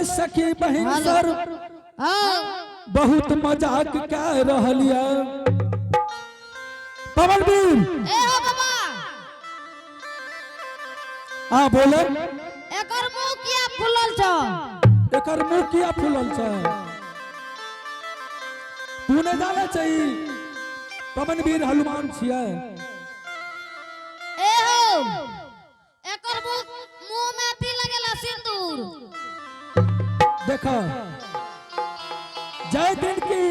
में सखी बहिन सर हाँ। बहुत मजाक कह रहल ये। पवन वीर। ए हो बाबा। हाँ, बोले। एकर मुंह किया फुलल छौ? एकर मुंह किया फूलल छै? तू नहीं जाने छै, पवन वीर हनुमान छियै। ए हो, एकर मुंह मुंह में अथी लगेला सिंदूर। देख, जय दिन की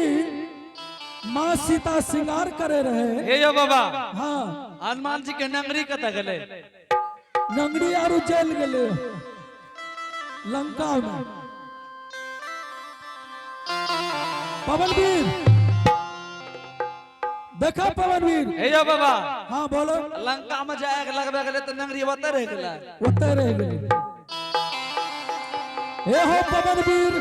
माँ सीता श्रृंगार करे रहे। हे यो बाबा। हाँ। हनुमान जी के नंगरी कतऽ गेलै? नंगड़ी आरू जेल गेले लंका में। पवन वीर, देखा पवन वीर। हे यो बाबा। हाँ, बोलो। लंका में जाए के लगबे गेलै तऽ नंगरी ओतऽ रहि गेलै। ओतय रह गेले। हे हो पवन वीर,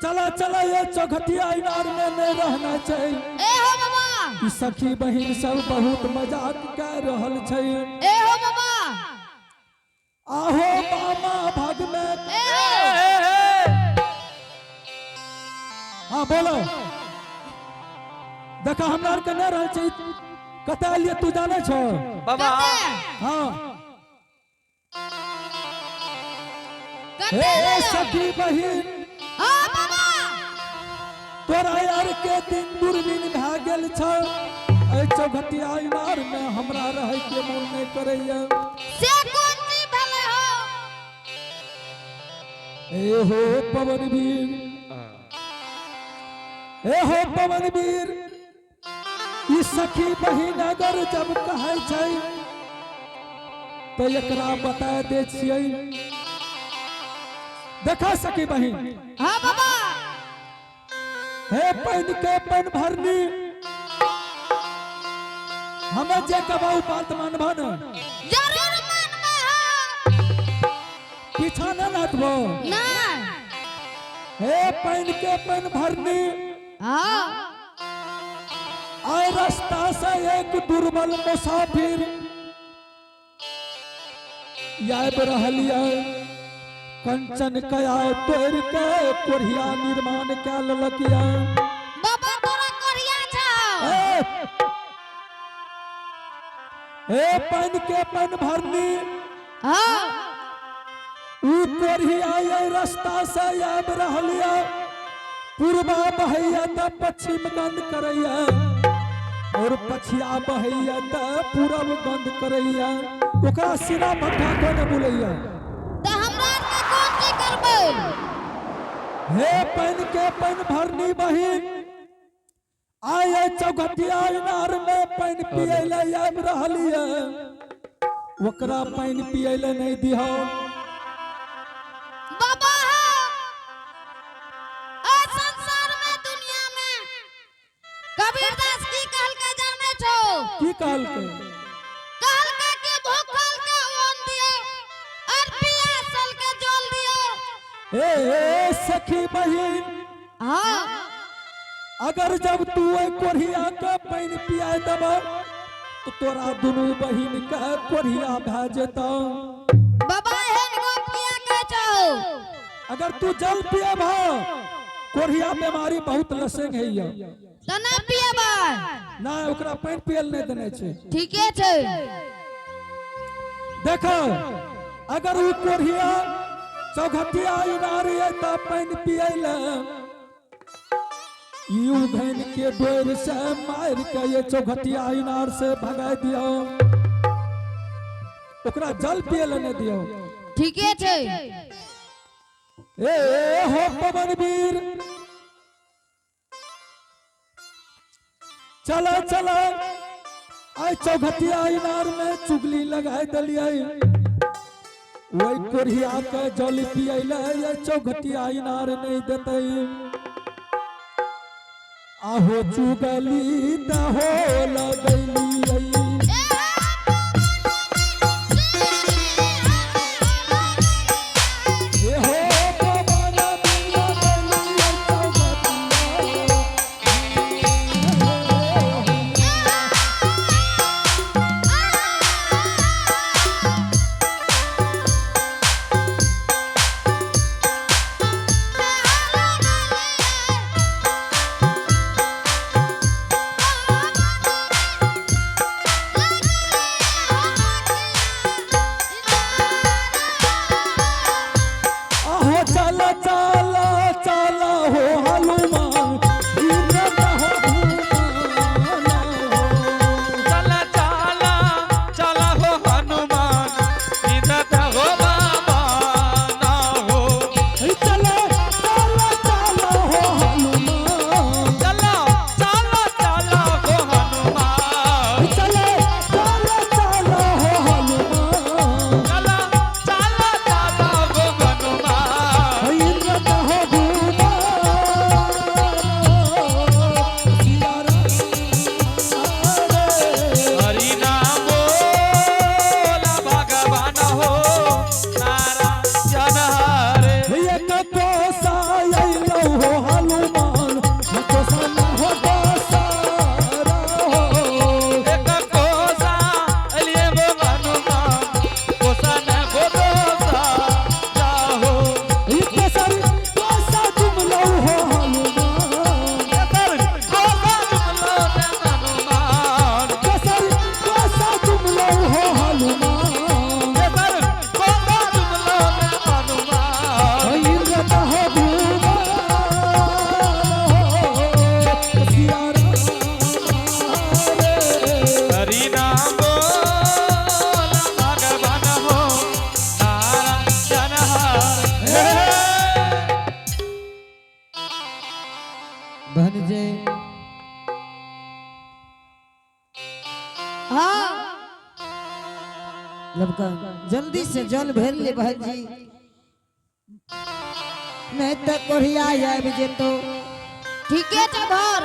चला चला, ये चौखटिया इनार में नहीं रहना चाहिए। ए हो बाबा। ई सखी बहिन सब बहुत मजाक कर रहल छै। ए हो बाबा। आहो मामा भाग में। ए हो। हे, हे। हाँ, बोलो। देखा, हमरा आरके नहीं रहल छै। कतऽ एलियै तू जाने छौ? बाबा। कते? हाँ। कते? हे एलियै? सखी बहिन। हाँ बाबा। तोरा यार के दिन दूरबीन भए गेल छौ। एहि चौखटिया इनार में हमरा रहै के मोन नहीं करैया। से कोन चीज भेलै हो? ए हो पवन वीर, ए हो पवन वीर, ई सखी बहिन अगर जब कहै छै तऽ एकरा बता दे छियै। देखा सखी बहिन। हाँ बाबा। हे पानि के पानि भरनी, हमें जे कबाऊ बात मानबा न? जरूर मानबै हो। पीछा न हटबो? नहीं। हे पानि के पानि भरनी, हाँ। आए रास्ता से एक दुर्बल मुसाफिर आबि रहल ये। कंचन कया तोड़ के कोढ़िया निर्माण कए लेलक ये। बाबा, तोरा कोरिया छौ? ए, हे पानि के पानि भरनी, हाँ। ऊ कोढ़िया ये रास्ता से आबि रहल ये। पूर्वा बहैया तऽ पश्चिम गंध करैया और पछिया बहैया तऽ पूरब गंध करैया। ओकरा सिरा मट्ठा को ने बुलैया। तऽ हमरा आरके कोन चीज करबै? हे पानि के पानि भरनी बहिन, आय चौखटिया इनार में पानि पियै ले आबि रहल ये। ओकरा पानि पियै ले नहीं दिहौ। बाबा हो, ए संसार में, दुनिया में कबीर दास की कहलकै जानै छौ? की कहलकै? कहलकै कि भूखल के अन्न दियौ और पियासल के जल दियौ। हे सखी बहिन, हाँ। अगर जब तू ओहि कोढ़िया के पानि पिया देब तो तोरा दुनू बहिन के कोढ़िया भए जेतौ। बाबा, एहन गप किया कहै छौ? अगर तू जल पियब, कोढ़िया बीमारी बहुत लसेंग है। तऽ नहि पियबै। ना, ओकरा पानि पियल नहीं देने छै। ठीके छै। देखो, अगर उ कोढ़िया चौखटिया इनार ये तऽ पानि पियै ले, ई उघैन के डोर से मारि के ये चौखटिया इनार से भगा दियौ। ओकरा जल पियै ले नहि दियौ। ठीके छै। ए हो पवन वीर, चला चला, आइ चौखटिया इनार में चुगली लगाय देलियै। ओहि कोढ़िया के जल पियैले ये चौखटिया इनार नहीं देतै। आहो चुगली त हो लगैली। ए हो पवन वीर, लगैली चौखटिया। जल्दी से जल भर ले बहन जी, नहीं तो कोढ़िया आबि जेतो। ठीके छै भर।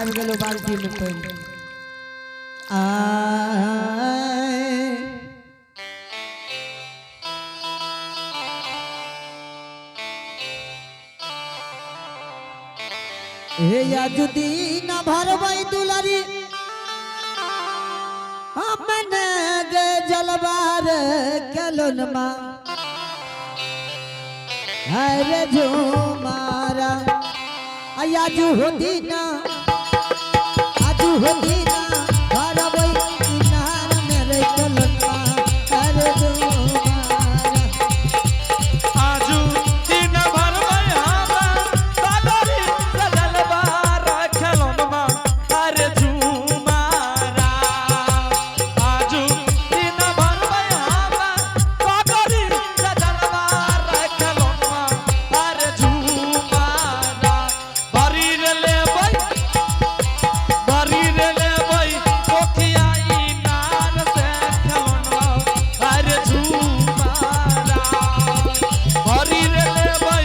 आबि गेलो बाल्टी में पानि। आ हे याजुदी न भरबै दुलरी हमने गे जलवार केलोनमा हरे झुमारा। आजू होती ना, आजू होती ना भरबै इनार मेरे केलोनमा हरे झुमारा। आजू दिन भरबै हम सागरी सजलवा रखलनमा अरे झुमारा। आजू दिन भरबै हम सागरी सजलवा रखलनमा अरे झुमारा। भरी रे लेबै, भरी रे लेबै पोखिया इनार से खेलनमा अरे झुमारा। हरी रे लेबै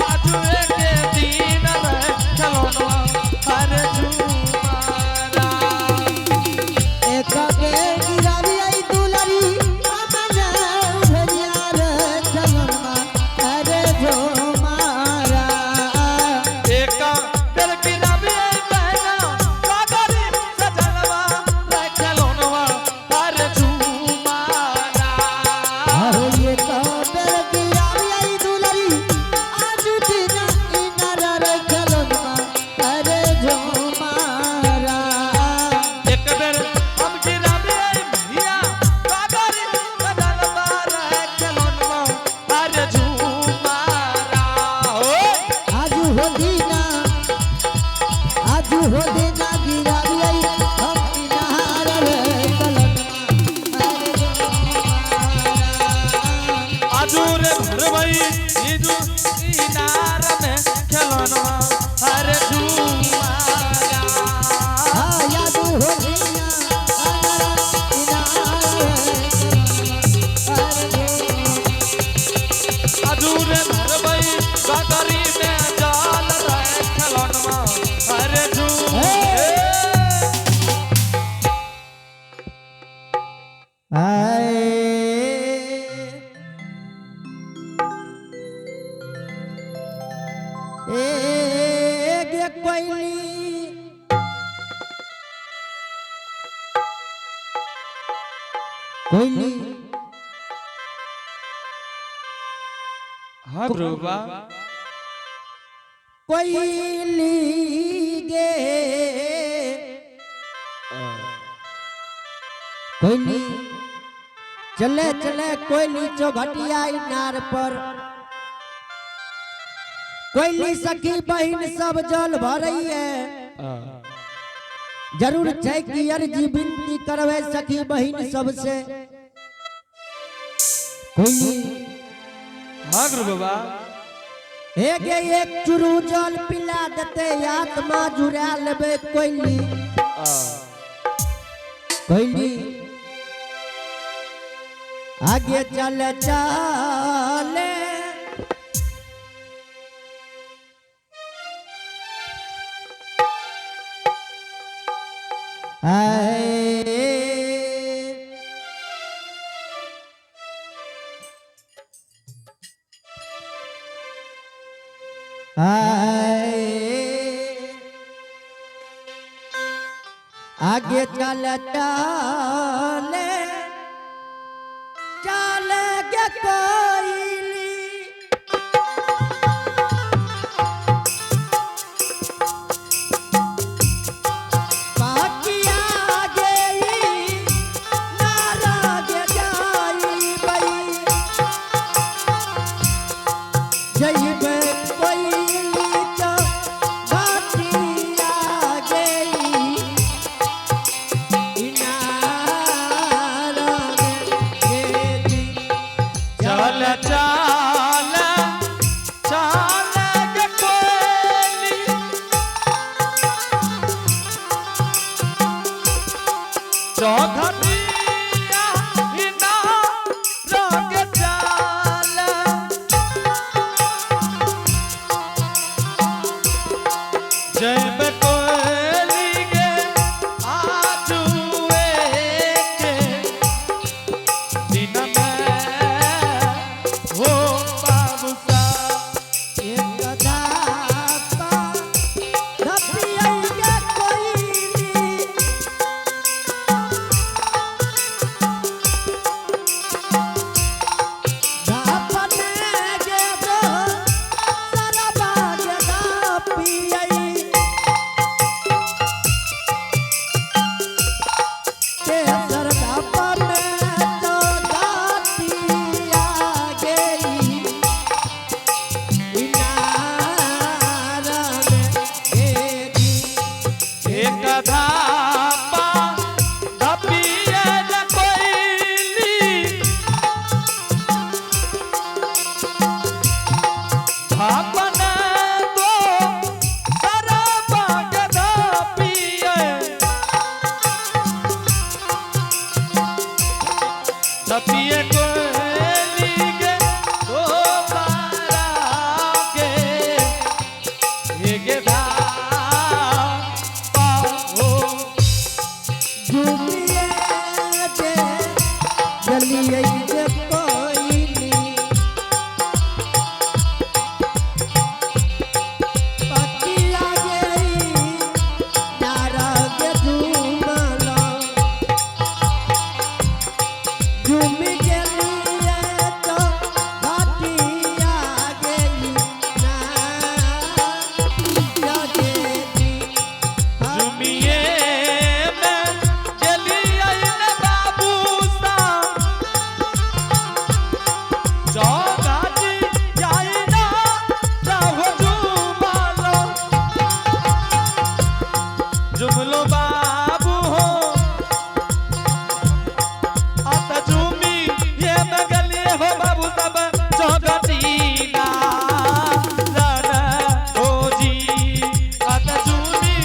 आजू एके दिन रे खेलनमा अरे झुमारा। एक बेर गिराबी आई दुलरी हमने उधरिया रे केलोनमा हरे झुमारा। एका बेर गिराबी आई बहना सागरी सजलवा रे खेलनमा अरे झुमारा। आहो ये काबर गिराबी आई दुलरी आजू दिन इनार रे खेलोनमा हरे झुमारा। एक बेर हम गिराबी आई भैया सागरी सजलवा रे खेलनमा अरे झुमारा। हो आजू हो दीना, आजू हो दीना गिराबी आई हम इनार रे खेलोनमा हरे झुमारा। आजूर भरबई इजू इनार में खेलनवा अरे झुमारा। आजू हो दीना इनार रे खेलोनमा हरे झुमारा। आजूर भरबई गगरी में जाल रे खेलनवा अरे झुमारा। आए ए गे कोइली कोइली। हाँ गुरुबा। कोइली गे कोइली चले चले कोइली चौघटिया इनार पर। कोइली सखी बहिन सब जल भरैये, जरूर छै कि अर्जी विनती करवे सखी बहिन सबसे। कोइली हाँ गुरु बाबा। एक एक चुरू जल पिला देते आत्मा जुड़ा लेबे। कोइली कोइली आगे चल चले आए। आए आगे चल चले चल गे कोइली। पाकिया गेई नाराज जाई बई जइबे कोइली तो बाटिया गेई इनार में गेली। चल छपिए कोहली गे दो पारा के हे गे धा पाहो। झूमिए जे जलिए जे कोइली पकिया गई नारग झूमलो झूम गेलिए तो घाटिया गेली ना जगेली। जुमिए में चली आई न बाबू सा चौगाटी जाई ना रहो जुमालो जुमलो बाबू हो आता जुमी ये मगलिए हो बाबू सब चौगाटी ना राना हो जी आता जुमी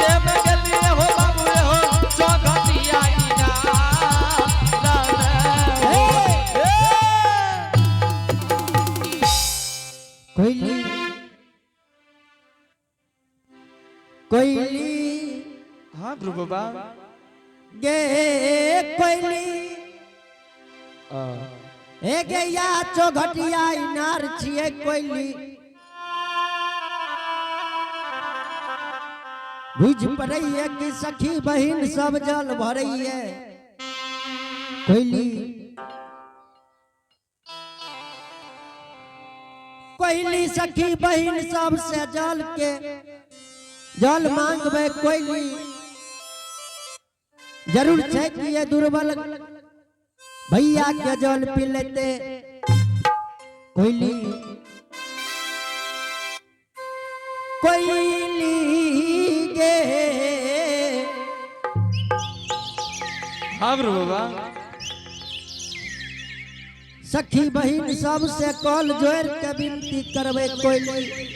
ये मगलिए हो बाबू ये हो चौगाटी आई ना राना हो ए! कोइली कोइली हाँ ध्रुव बाबा गे कोइली ए गे या चौघटिया इनार छिए कोइली बुझ पड़ैये कि सखी बहिन सब जल भरैये कोइली कोइली सखी बहिन सब से जल के जल मांगबे कोइली जरूर छै कि ये दुर्बल भैया के जल पी लेते कोइली कोइली गे हाँ ध्रुव बाबा सखी बहिन सबसे कॉल जोड़ के विनती करबे कोइली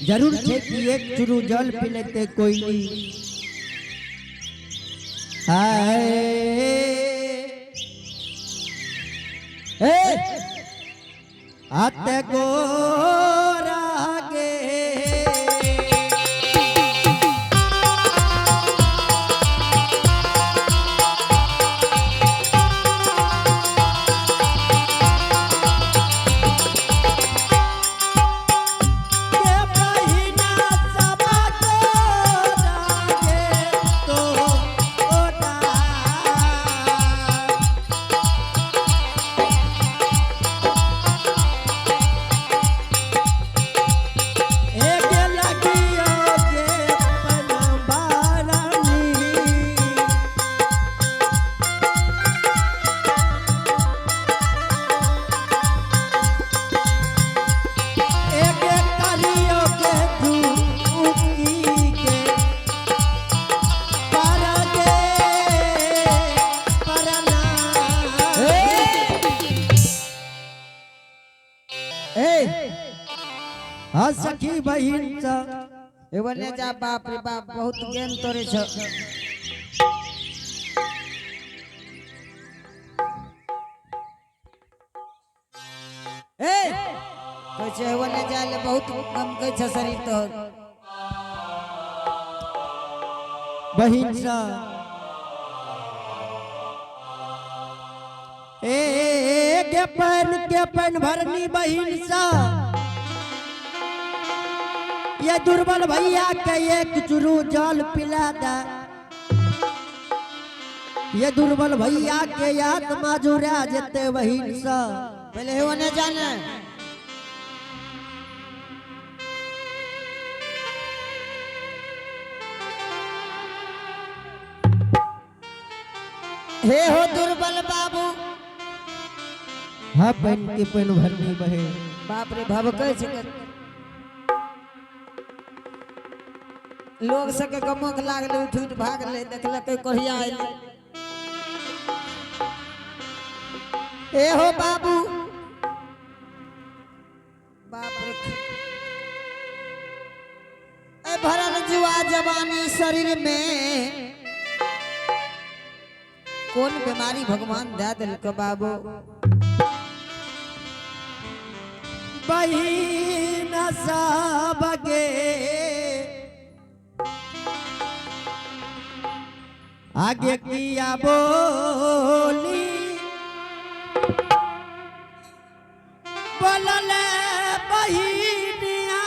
जरूर छै कि एक चुरू जल पी लेते कोइली हाय ए आते गोरा गे के बहिना सब गोरा गे तो ओटा। एक लगियो के पनबारानी। एक करियो के झुकी के पर गे परना। ए हाँ सखी बहिन सब एगो ने जा बाप रे बाप बहुत गेम तोरे छ। ए कहै छै एगो ने जा ले बहुत कम कहै छ शरीर तोहर। बहिन सब ए के पैन भरनी बहिन सब ये दुर्बल भैया के एक चुरू जल पिला दे ये दुर्बल भैया के आत्मा जुड़ा जेते बहिन सब पहले एगो ने जाने हे हो दुर्बल बाबू। हाँ पैन के पैन भरनी बहे बाप रे भबकै छै लोग सबके गमक लागलै उठि उठि भागलै देखलकै कोढ़िया अयलै। ए हो बाबू बाप रे ए भरल जुआ जवानी शरीर में। कोन बीमारी भगवान दे दिलको बाबू। बहिन सबके आगे किया बोली बोलले बहिनिया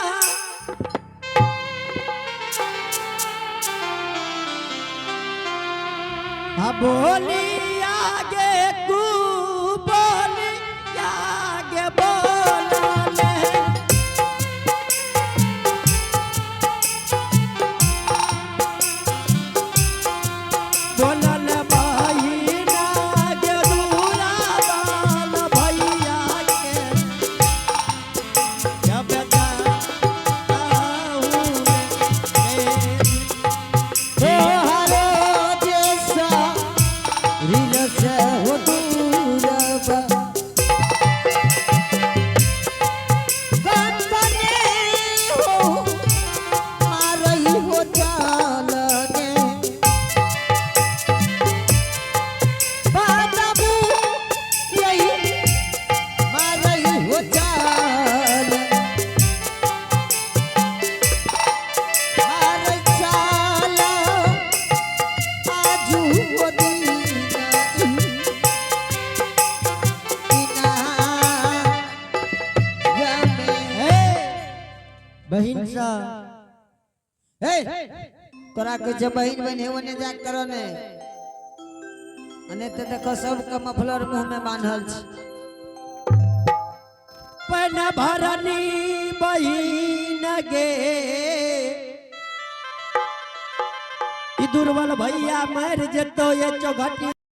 आ बोली आगे तू बोली आगे बोलले। बोलल बहिना गे दूरा बाल भैया के जब जाऊं तोहरो जैसा ऋण से हो दूरबा। कंतने हो मारई हो चालने। बाबू यही मारई हो चाल। मारई चाल आजू ओ दीना दीना हे बहिन सा हे तोरा के जे बहिन बहिन हे ओने जा करो ने अने ते देखो सबके मफलर मुंह में बांधल छै। पन भरनी बहिन गे ई दुर्बल भैया मर जेतो ये चौघटी।